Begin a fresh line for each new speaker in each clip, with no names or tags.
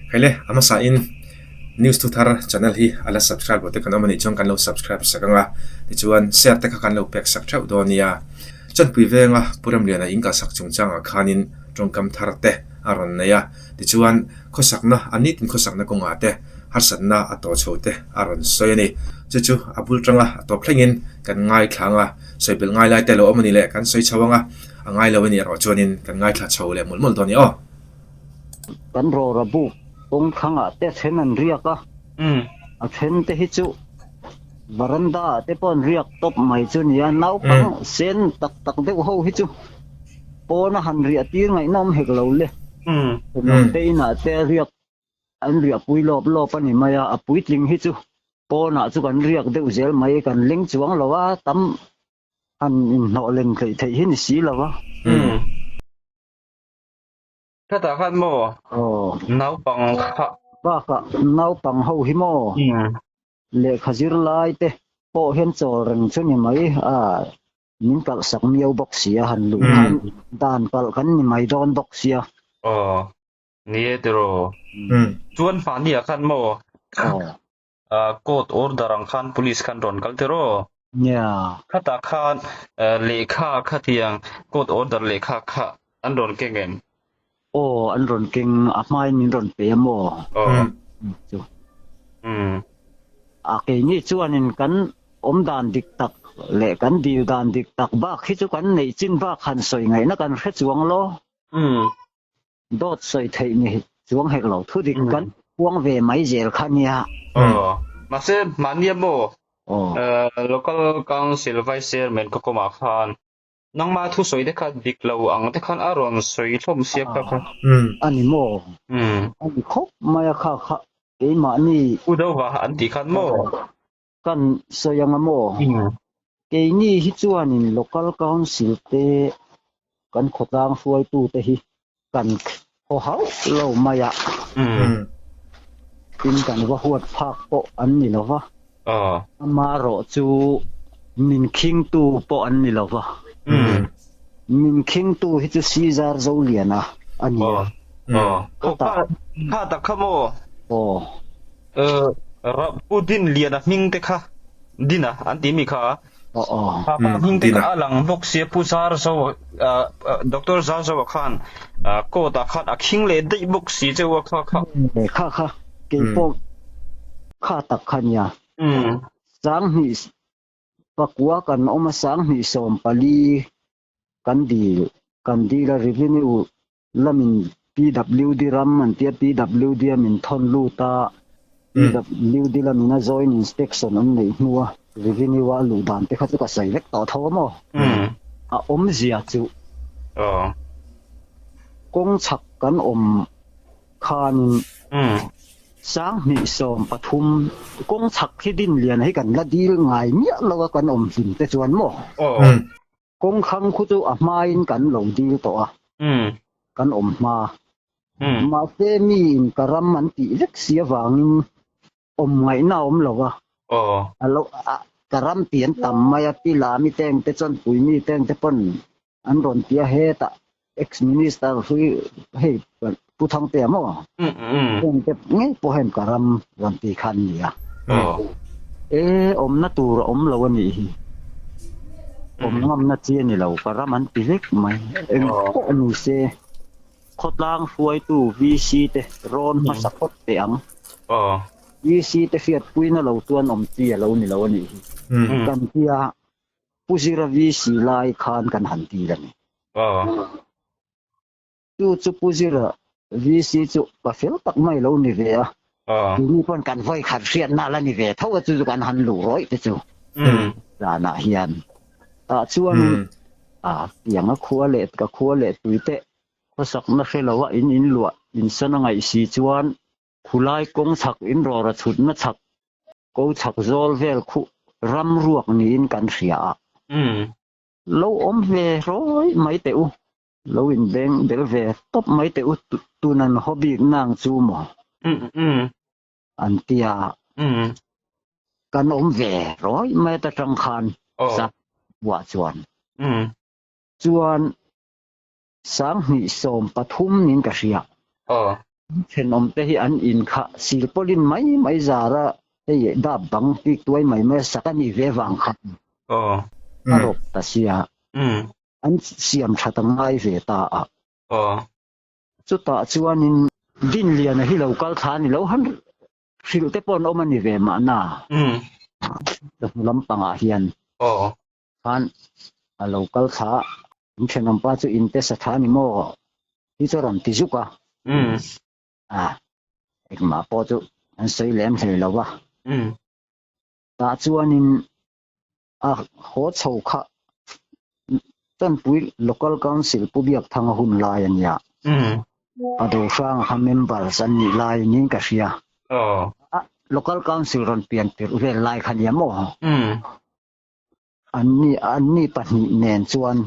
Hei le, a hmasa in News thu thar channel hi a la subscribe lo te kan awm a nih chuan kan lo subscribe sak ang a, tichuan share te kha kan lo pek sak theuh dawn nia. Chanpui venga Pu Ramliana in kalsak chungchangah khanin tawngkam thar te a rawn nei a, tichuan khawsakna a nitin khawsakna kawngah te harsatna a tawh chho te a rawn sawi a ni. Chu chu a bul tanga a tawp thlengin kan ngaithla ang a, sawi belh ngai lai te lo awm a ni leh kan sawi chho ang a, a ngai lo a nih erawh chuanin kan ngaithla chho leh mawlh mawlh dawn a ni aw.
Kan rawra buk kawng thlangah te then an riak a, a then te hi chu varanda ah te pawh an riak tawp mai chu nia, naupang sen tak tak deuh ho hi chu pawna han riah tir ngaihna awm hek lo le, thenawm te inah te riak an riahpui lawp lawp a ni mai a, a puitling hi chu pawnah chu kan riak deuh zel mai, kan leng chuang lo a, tam han inhnawh len theih theih hi ni si lo a.
Khatah khan maw?
Aw.
Naupang kha.
Bakah naupang ho hi maw? Lehkha zir lai te pawh hian chawl reng chu ni mai a, min kalh sak miau bawk si a, han luh khan dan kalh kan ni mai dawn bawk sia.
Aw, ni e tiraw. Chuan hmahni ah khan maw?
Aw.
Court order ang khan police khan rawn kal tiraw?
Nia.
Khatah khan lehkha khatiang court order lehkha kha an rawn keng em?
Aw, an rawn keng, a hmain min rawn pe a maw?
Aw.
Chu. A keini chuanin kan awm dan dik tak leh kan dil dan dik tak bak hi chu kan neih chin bak han sawi ngaihna kan hre chuang lo. Dawt sawi theih ni chuang hek lo, thu dik kan puang ve mai zel kha nia.
Aw, mahse mahnia maw Local Council Vice Chairman ka kawmah khan nangma thu sawi te kha dik lo ang te khan a rawn sawi hlawm sia kha kha.
A ni maw? A ni khawp mai a kha kha keimahni.
U Dova an tih khan maw?
Kan sawi ang a maw? Keini hi chuanin Local Council te kan khawtlang hruaitu te hi kan khaw hauh lo mai a, tin kan va huat phak pawh an ni lo va, amarawh chu min khingtu pawh an ni lo va, min khingtu hi chu Caesar Zoliana a ni a.
Khatah kha tak kha maw?
Aw.
Pu Dinliana hming te kha Dina an tih mi kha
Aw aw.
Pa pa hming te kha a lang bawk sia Pu Zarzo Doctor Zarzo khan court ah khan a khing leh daih bawk si cheu a kha kha.
Kha kha keipawh kha tak kha nia. Sanghnih pakua kan awm a sanghnih 14 kan dil kan dil a revenue lamin PWD ram an tia PWD a min thawn lut a PWD lamin a joint inspection an neih hnu a revenue a luh dan te kha chu ka sawi vek tawh tho a maw a awmzia chu kawng chhak kan awm khanin 2013 kawng chhak hi din lian hi kan la dil ngai miah lo a kan awm hlim te chuan maw. Kawng khang khu chu a hmain kan lo dil tawh a, kan awm hma. Mahse miin ka ram an tih vek si avangin awm ngaihna a awm lo va, a lo ka ram tih an tam mai a, pi Lami teng te chuan Puimi teng te pawn an rawn ti a, hetah ex minister hlui hei Pu Thangtea maw teng te ngei pawh hian ka ram rawn ti kha an ni a. E awmna tur a awm lo a nih hi. Awm ngamna chi a ni lo, ka ram an ti vek mai. Eng pawh ni se khawtlang hruaitu VC te rawn hmasa phawt teh ang. VC te hriatpuina lo chuan awm chi a lo ni lo a nih hi. Kan tia Pu Zira VC lai khan kan han dil a ni. Chu chu Pu Zira VC chu pa fel tak mai lo ni ve a. Tuni pawn kan vawi khat hriatna la ni ve tho a chu chu kan han luh rawih te chu zanah hian. Tah chuanin a piang a khua leh ka khua leh tui te khawsakna hre lo a in in luah in san a ngaih si chuan khulai kawng chhak in rawra chhutna chhak ko chhak zawl vel khu ram ruak niin kan hria a. Lo awm ve rawih mai teh u. Lo inbeng bel ve tawp mai teh u tun an haw bik nang chu maw? An ti a. Kan awm ve rawih mai ata tang khan sa buah chuan. Chuan 2013 niin ka hria. Thenawmte hi an inkhah silpawlin mai mai zara hei dap bang pik tuai mai mai a sak a nih ve vang khan a rawp ta sia. An siam that a ngai ve ta a. Chutah chuanin Dinliana hi lo kal thla a ni lo han hrilh te pawh an awm a ni ve mahna. Chawhnu lampangah hian khan a lo kal thla a, in thenawmpa chu in te sa tha a ni maw? Hi chu a rawn ti zuk a. A, engmah pawh chu an sawi lem hlei lo va. Tah chuanin a haw chho kha Tanpui Local Council Pu Biakthanga hun lai a nia. Pa Dohranga kha members an nih lai niin ka hria. Local Council rawn pian tirh vel lai kha nia maw? Anni anni pahnih nen chuan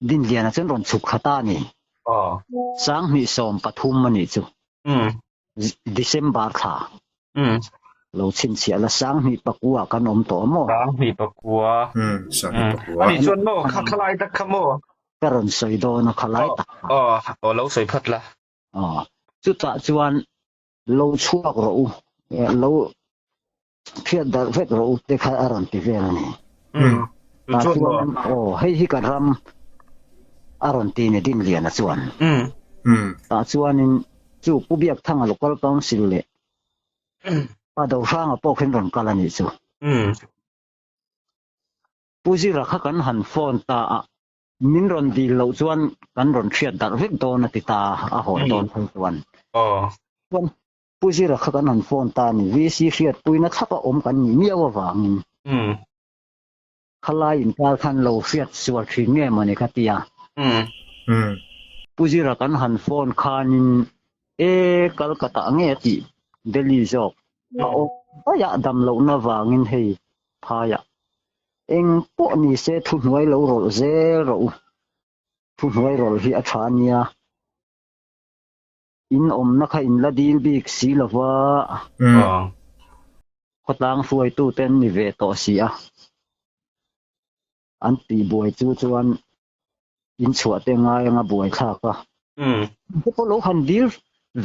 Dinliana chuan rawn chhuk thla ta a ni. 2013 a nih chu. December thla. Lo chhinchhiah la 2009 ah kan awm tawh maw?
2009.
2009.
Ani chuan maw kha khalai tak kha maw?
Ka rawn sawi dawn a khalai tak kha.
Aw lo sawi phat la.
Aw chutah chuan lo chhuak rawh u lo Hriat darh vek rawh u te kha a rawn ti vel a ni. Tah chuan aw hei hi ka ram a rawn ti ni Dinliana chuan. Tah chuanin chu Pu Biakthanga Local Council leh Pa Dohranga pawh khin rawn kal a nih chu. Pu Zira kha kan han phone ta a, min rawn dil loh chuan kan rawn hriat darh vek dawn a ti ta a, a hawn dawn phei chuan. Chuan Pu Zira kha kan han phone ta a ni. VC hriatpuina thlapa awm kan nih miau avangin khalai inkar khan lo hriat sual thin nge mawni ka ti a. Pu Zira kan han phone khanin e Kolkata nge a tih Delhi zawk a awm daih a dam lohna vangin hei phaiah eng pawh ni se thuhnuai lo rawlh zel rawh u. Thuhnuai rawlh hi a tha a nia. In awmna kha in la dil bik si lo va, khawtlang hruaitute an ni ve tawh si a, an tihbuai chu chuan in chhuah te ngai anga buai thlak a. Te pawh lo han dil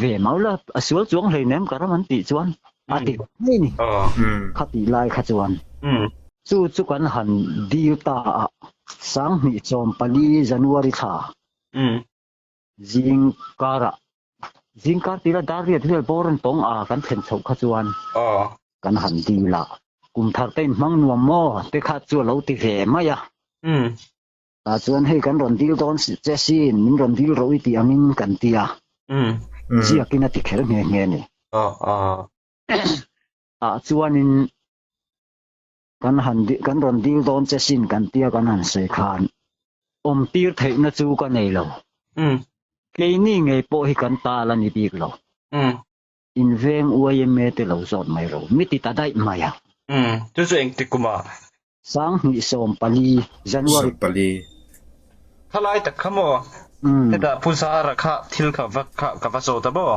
ve mau la, a sual chuang hleinem ka ram an tih chuan a ti mai ni, kha tih lai kha chuan. Chu chu kan han dil ta a, 2014 January thla. Zing karah, zing kar tila dar riat vel bawr an tawng a kan thlen chhoh kha chuan kan han dil a, kum thar te inhmang nuam maw te kha chu a lo ti ve mai a. Tah chuan hei kan rawn dil dawn che sin, min rawn dil rawh i tih angin kan ti a, ziakin a ti kher nghe nghe a ni. Tah chuanin kan han kan rawn dil dawn che sin kan tia kan han sawi khan awm tir theihna chu ka nei lo. Keini ngei pawh hi kan tal a ni bik lo. In veng YMA te lo zawt mai ro. Mi ti ta daih mai a.
Chu chu engtik kum ah?
2014 January.
14.
Thalai tak kha maw? Hetah Pu Zara kha thil kha va kha ka va zawt a maw?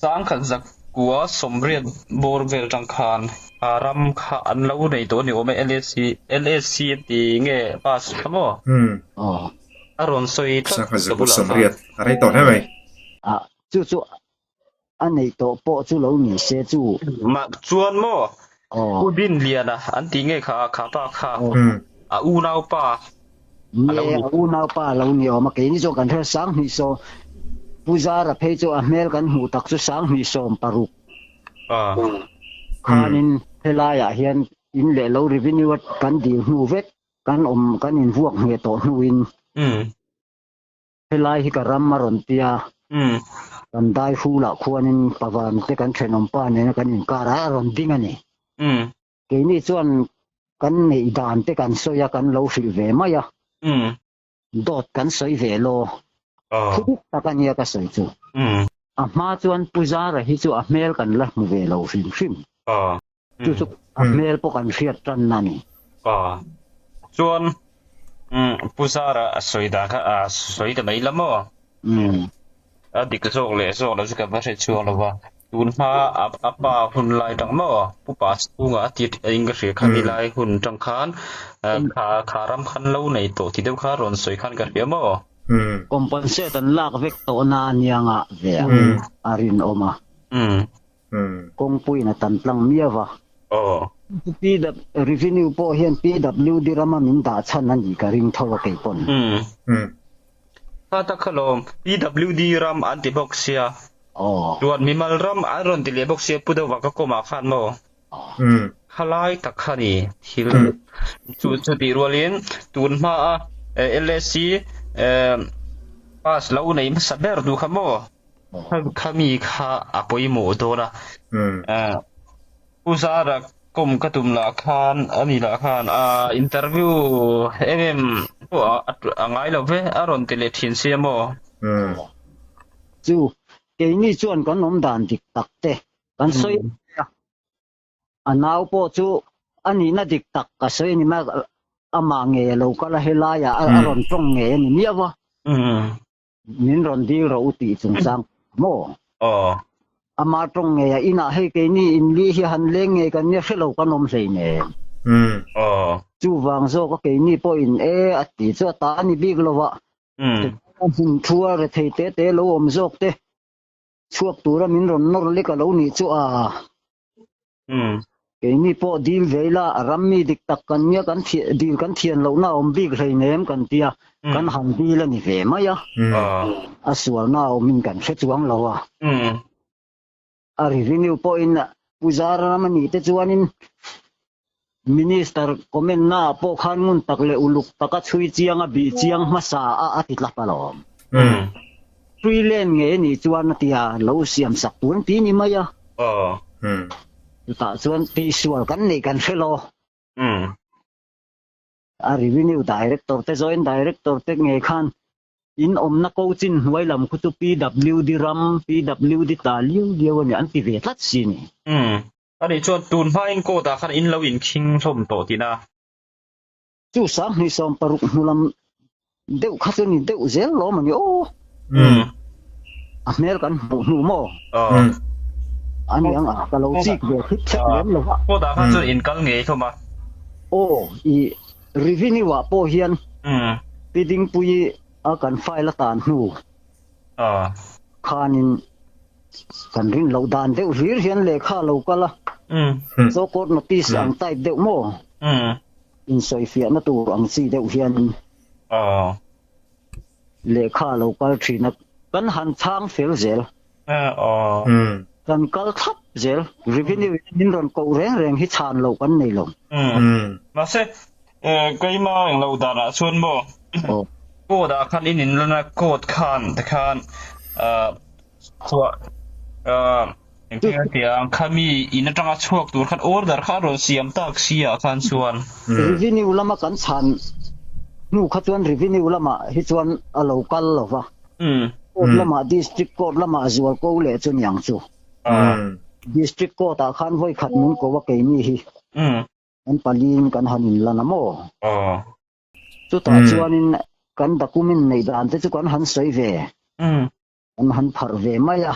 Sangkhat zakua sawmriat bawr vel tang khan a ram kha an lo nei tawh a ni awm e, LSC LSC an ti nge pass kha maw? A rawn sawi tlat
Sangkhat
ka
zakua
bulah khan.
sawmriat a rei tawh hle mai.
A chu chu a neih tawh pawh chu lo ni se chu.
Mah chuan maw Pu Dinliana an ti nge kha kha pa kha a unaupa a lo ni.
A unaupa a lo ni awm a, keini chuan kan hre 2010 Pu Zara phei chu a hmel kan hmuh tak chu 2016 khanin helaiah hian in leh lo revenue a kan dil hnu vek kan awm kan invuak ngheh tawh hnuin Helai hi ka ram a rawn ti a, kan dai hulah khuanin Pavan te kan thenawmpa nena kan inkar a, a rawn ding a ni. Keini chuan kan neih dan te kan sawi a, kan lo hrilh ve mai a, dawt kan sawi ve law. Thu dik tak a nia ka sawi chu. A hma chuan Pu Zara hi chu a hmel kan la hmu ve lo hrim hrim. Chu chu a hmel pawh kan hriat tan a ni.
Chuan Pu Zara a sawi dan kha a sawi ta mai la maw? A dik zawk leh zawk lo chu ka va hre chhuak lo va. Tun hma a pa hun lai tang maw? Pu Pa chhunga a tir in ka hria kha mi lai hun tang khan kha ram khan lo nei tawh ti deuh kha rawn sawi khan ka hria maw?
Compensate an lak vek tawhna a nia ngah ve a, a rinawm a. Kawngpuiin a tan tlang miau a. PW, Revenue pawh hian PWD rama min dah chhan a nih ka ring tho a kei pawn.
Kha tak kha lawm, PWD ram an ti bawk sia. Chuan mimal ram an rawn ti leh bawk sia Pu Deuhva ka kawmah khan maw. Khalai tak kha ni thil chu chu tih rualin tun hmaa LSC pass lo nei hmasa ber tu kha maw khami kha a pawimawh dawn a. Pu Zara kawm ka tum lah khan ani lah khan interview em em pawh a ngai lo ve a rawn ti leh thin sia maw.
Chu keini chuan kan awm dan dik tak te Kan sawi a, a nau pawh chu a nihna dik tak ka sawi a ni mai a, amah ngei a lo kal a, helaiah a rawn tawng ngei a ni miau a, min rawn dil rawh u tih chungchang maw? Ama tawng ngei a, inah hei keini inli hi han leng ngei kan nia hre lo kan awm hleinem. Chuvang zawk a keini pawhin e a ti chu a ta a ni bik lo a, a hmun thu a rethei te te lo awm zawk te. Chhuak tura min rawn nawr lek a lo nih chu a. Keini pawh dil ve ila a ram mi dik tak kan nia kan dil kan thian lohna a awm bik hleinem kan tia kan han dil a ni ve mai a. A sualna a awmin kan hre chuang lo a. A revenue pawhin Pu Zara ram a nih te chuanin Minister comment na ah pawh khan ngun tak leh uluk taka chhui chiang a bih chiang hmasa a a ti tlap alawm. Free land ngei a nih chuan a ti a, lo siam sak tur an ti ni mai a. Chutah chuan tihsual kan neih kan hre lo. A revenue director te joint director te ngei khan In awmna ko chin hnuai lam khu chu PWD ram, PWD ta liau liau a ni an ti ve tlat si ni.
Umm. Ani chuan tun hmain court ah khan in lo inkhing hlawm tawh tihna.
Chu 2060 hnu lam deuh kha chu ni deuh zel lawm a ni aw.
Umm.
A hmel kan hmuh hnu maw?
Aw.
A ni ang a, ka lo chik ve thip thep lem lo va.
Court ah khan chuan in kal ngei hlawm a.
Aw, i Revenue ah pawh hian Pi Dingpuii a kan file a tan hnu khanin kan rin loh dan deuh hlir hian lehkha a lo kal a, so court notice ang type deuh maw insawifiahna tur ang chi deuh hianin lehkha a lo kal thin a, kan han chhang fel zel. Kan kal thlap zel. Revenue in min rawn koh reng reng hi chhan loh kan nei lo.
Mahse, keima englo danah chuan maw code ah khan in inlan a, code khan tikhan chhuah engtin nge tia ang kha mi in atanga chhuak tur khan order kha a rawn siam tak si ah khan chuan.
Revenue lama kan chhan hnu kha chuan revenue lamah hi chuan a lo kal lo va. Court lamah District Court lamah zual ko leh chu niang chu. District Court ah khan vawi khat min ko a keini hi. Kan paliin kan han inlan a maw? Chutah chuanin kan document neih dan te chu kan han sawi ve. Kan han pharh ve mai a.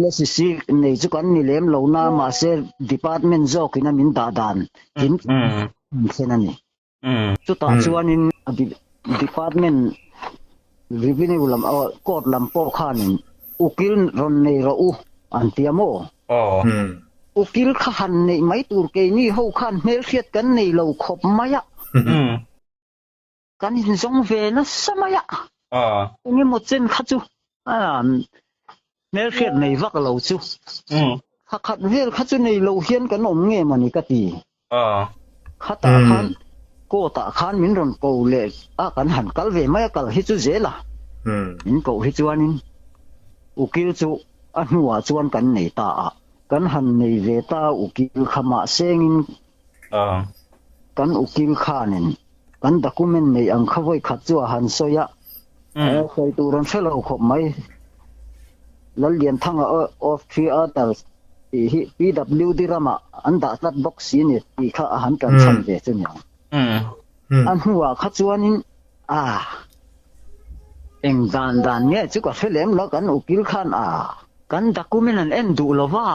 LSC nei chu kan ni lem lo na mahse department zawkin a min dah dan kim thlen a ni. Chutah chuanin department revenue lam court lam pawh khanin ukil rawn nei rawh u an ti a maw? Ukil kha han neih mai tur keini ho khan hmelhriat kan nei lo khawp mai a. Kan inzawng ve nasa mai a. Engemaw chen kha chu hmelhriat nei vak lo chu. Thakhat vel kha chu nei lo hian kan awm nge mawni ka ti. Khatah khan court ah khan min rawn ko leh a kan han kal ve mai a kal hi chu zel a. Min koh hi chuanin ukil chu a hnuah chuan kan nei ta a. Kan han nei ve ta a ukil kha mahsengin kan ukil khanin kan document neih ang kha vawi khat chu a han sawi a. Sawi tur an hre lo khawp mai. Lallianthanga of Three Others tih hi PWD ramah an dah tlat bawk si ni tih kha a han tan chhan ve chu niang. A hnuah kha chuanin a eng dan dan nge chu ka hre lem lo kan ukil khan a kan document an en duh lo va.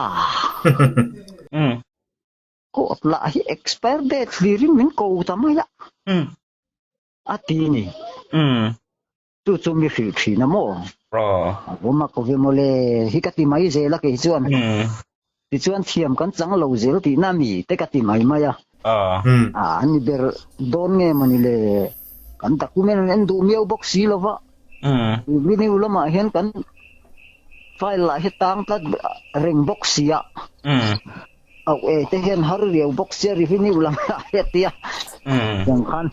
Court lah hi expire date hlirin min ko ta mai a. A ti ni. Chu chu mi hrilh thin a maw? A awm a ko ve mawle hi ka ti mai zel a kei chuan. Tichuan thiam kan chang lo zel tihna mi te ka ti mai mai a. A ni ber dawn nge mawni le? Kan document an en duh miau bawk si lo va. Revenue lamah hian kan file lah hi tang tlat reng bawk si a. Auh e te hian har riau bawk sia revenue lam lah hi a tia. Tiang khan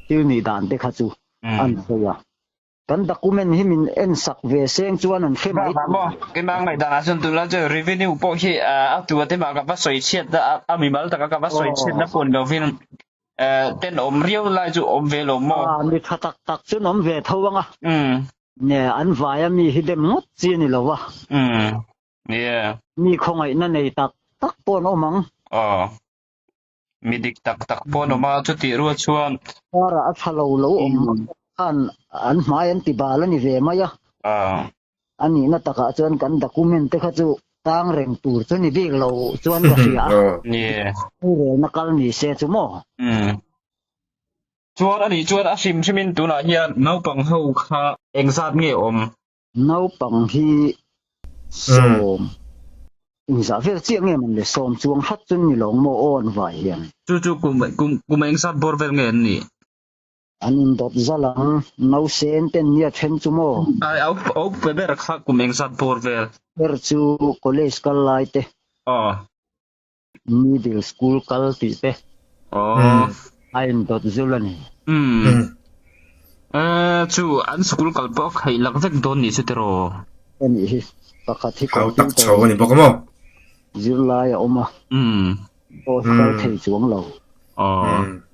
thil nih dan te kha chu an sawi a. Kan document hi min en sak ve seng chuan an hre mai
tur. Maw? Keimah ngaihdan ah chuan tunlai chuan revenue pawh hi a tua te mah ka va sawi chhiat na a mimal taka ka va sawi chhiat na pawh ni lovin tenawm riau lai chu awm ve lo maw?
Mi tha tak tak chu an awm ve tho ang a. Nge an vaia mi hi dem ngawt chi a ni lo a. Mi khawngaihna nei tak tak pawh an awm ang.
Mi dik tak tak pawh an awm a, chutih rual chuan.
Karah a tha lo lo awm khan an hmai an ti bal a ni ve mai a. A nihna takah chuan kan document te kha chu tang reng tur chu ni bik lo chuan ka hria a. Rorelna kal ni se chu maw?
Chuan a nih chuan a hrim hrimin tunah hian naupang ho kha engzat nge awm?
Naupang hi sawm inzah vel chiah nge man le sawm chuang hrat chu ni lawng maw aw an vai hian.
Chu chu kum kum kum engzat bawr vel nge an nih?
An indawt zal ang, nausen ten nia then chu maw?
Ai a a upa ber kha kum engzat bawr vel?
Ber chu college kal lai te.
Aw.
Middle school kal tih te
Aw.
a indawt zul a ni.
Umm. Eh, chu an school kal pawh a khaih lak vek dawn nih chu tiraw?
A nih hi, pakhat hi
Hau tak chho a ni bawk a maw?
Zirlai a awm a, pawh hi kal thei chuang lo.
Aw.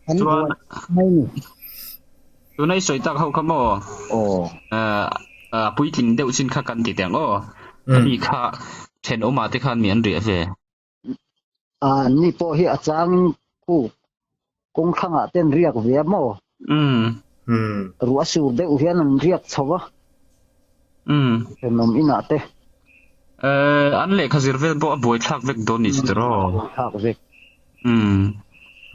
An
Chuan
buai mai ni.
Tuna i sawi tak ho kha maw?
Aw.
Eh, a puitling deuh chin kha kan ti teh ang aw. Ani kha thenawmah te khan mi an riah ve.
A ni pawh hi a changin khu kawng thlangah te an riak ve a maw? Ruah sur deuh hian an riak chho a. Thenawm inah te.
Eh, an lehkha zir vel pawh a buaithlak vek dawn nih chu tiraw?
Buaithlak vek.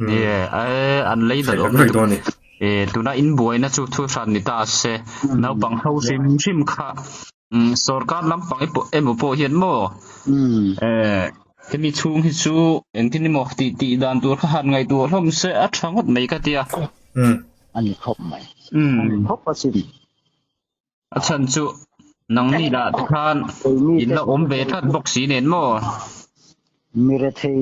Nie, eh, an lei dat awm lutuk. Eh, tuna in buaina chu thu hran ni ta se, naupang ho hrim hrim kha Sorkar lampang i pawh emaw pawh hian maw hemi chhung hi chu engtin emaw tih tih dan tur kha han ngaihtuah hlawm se a tha ngawt mai ka tia.
A ni khawp mai. A ni khawp asin.
A chhan chu nangni lah te khan in la awm ve tlat bawk si nen maw.
Mi rethei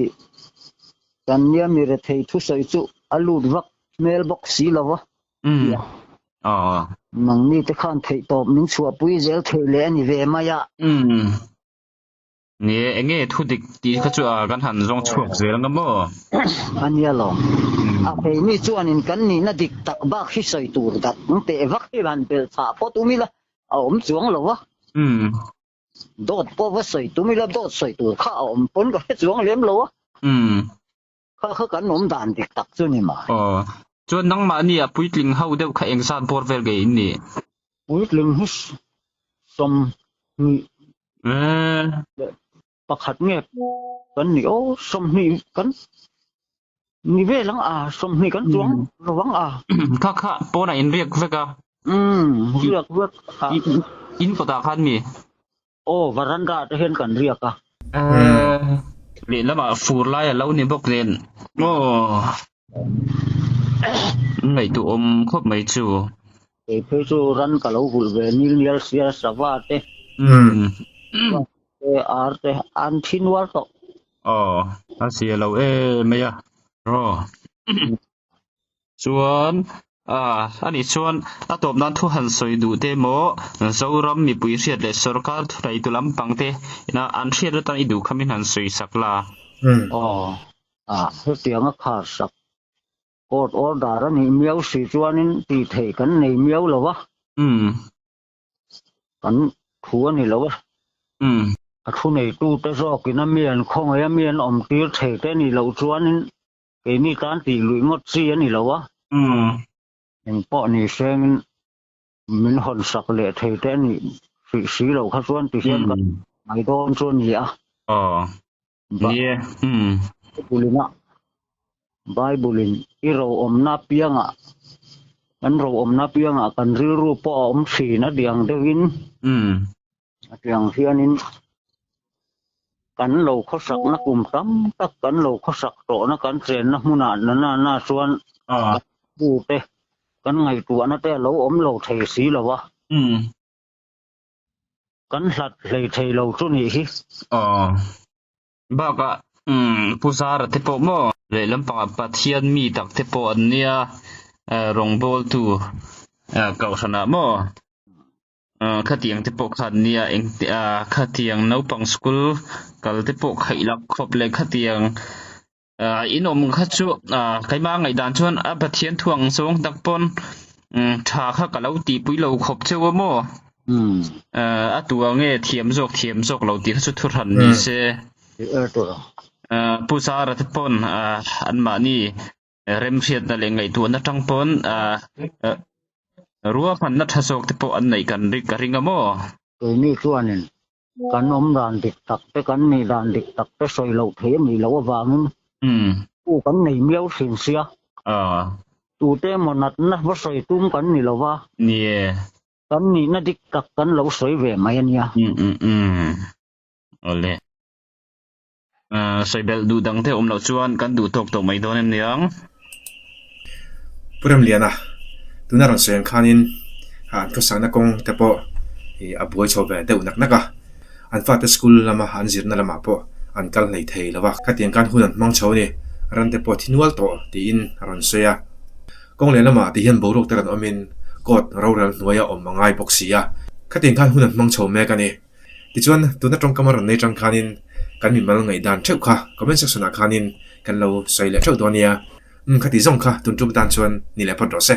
kan nia mi rethei thusawi chu a lut vak hmel bawk si lo va.
Umm. Aw.
Nangni te khan theih tawp min chhuahpui zel theih leh a ni ve mai a.
Umm. Ni e, enge thu dik tih kha chu a kan han zawng chhuak zel anga maw?
A nia lo. A keini chuanin kan nihna dik tak bak hi sawi tur dak ang teh vak hi han belh chhah phawt um ila a awm chuang lo a.
Umm.
Dawt pawh va sawi tum ila dawt sawi tur kha a awm pawn ka hre chuang lem lo a.
Umm.
Kha kha kan awm dan dik tak chu ni mai.
Aw. Chuan nangmahni a puitling ho deuh kha engzat bawr vel nge in nih?
Puitling hi 20 leh pakhat nge kan nih aw, 20 kan ni vel ang a, 20 kan chuang lo ang a.
Kha kha pawnah in riak vek a?
Umm, riak vek a.
In kawtah khan mi?
Aw, varanda te hian kan riak a.
Lehlamah fur lai a lo ni bawk nen. Aw. Ngaihtuah awm khawp mai chu.
Kei phei chu ran ka lo vulh ve nil nial sia sava te. Te ar te an thi nual tawh.
Aw, a zia lo em mai a. Aw. Chuan ah anih chuan a tawp nan thu han sawi duh te emaw Zoram mipui hriat leh sorkar thuneitu lampang te ina an hriat atan i duh kha min han sawi sak la.
Aw ah hetiang a khar sak court order a nih miau si chuanin tih theih kan nei miau lo a. Kan thu a ni lo a. A thu neitute zawkin a mi an khawngaih a mi an awm tir thei te nih loh chuanin Keini tan tih luih ngawt chi a ni lo a. Eng pawh ni hrengin min hawn sak leh thei te a nih hrih si loh kha chuan ti hian kan ngai dawn chu a ni a.
Aw. Ni e.
Bible-in a Bible-in i ro awmna piangah Kan ro awmna piangah kan rilru pawh a awm thin a tiang deuhin a tiang hianin kan lo khawsakna kum tam tak kan lo khawsak tawhna kan chenna hmunah nana na chuan kan pu te kan ngaihtuahna te a lo awm lo thei si lo a. Kan hlat hlei thei lo chu nih hi.
Aw. Bakah umm Pu Zara te pawh maw lehlam pangah Pathian mi tak te pawh an nia rawngbawltu kohhranah maw khatiang te pawh kha an nia eng khatiang naupang school kal te pawh khaih lak khawp leh khatiang in awm kha chu keimah ngaihdan chuan a Pathian thu ang zawng tak pawn tha kha ka lo tihpui lo khawp cheu a maw? A tu ang nge thiam zawk thiam zawk lo tih kha chu thuhran ni se. Pu Zara te pawn anmahni remhriatna leh ngaihtuahna atang pawn ruahmanna tha zawk te pawh an neih kan ka ring a maw?
Keini chuanin Kan awm dan dik tak te, kan nih dan dik tak te sawi loh theih a nih loh avangin u kan nei miau thin sia. Tute emaw natna va sawi tum kan ni lo va. Kan nihna dik tak kan lo sawi ve mai a nia.
Awle. Sawi belh duh dang te awm loh chuan kan duh tawk tawh mai dawn em niang.
Pu Remliana, tuna rawn sawi ang khanin an khawsakna kawng te pawh a buai chho ve deuh nak nak a, an fate school lama an zirna lamah pawh an kal hlei thei lo va, khatiang khan hun an hmang chho a ni, ran te pawh thi nual tawh tiin a rawn sawi a. Kawng leh lamah ti hian boruak te rawn awmin court rorel hnuaia awm a ngai bawk si a, khatiang khan hun an hmang chho mek a ni. Tichuan, tuna tawngkam a rawn nei tang khanin kan mimal ngaihdan theuh kha comment section ah khanin kan lo sawi leh theuh dawn nia. Umm khati zawng kha tun tum tan chuan ni leh phawt rawh se.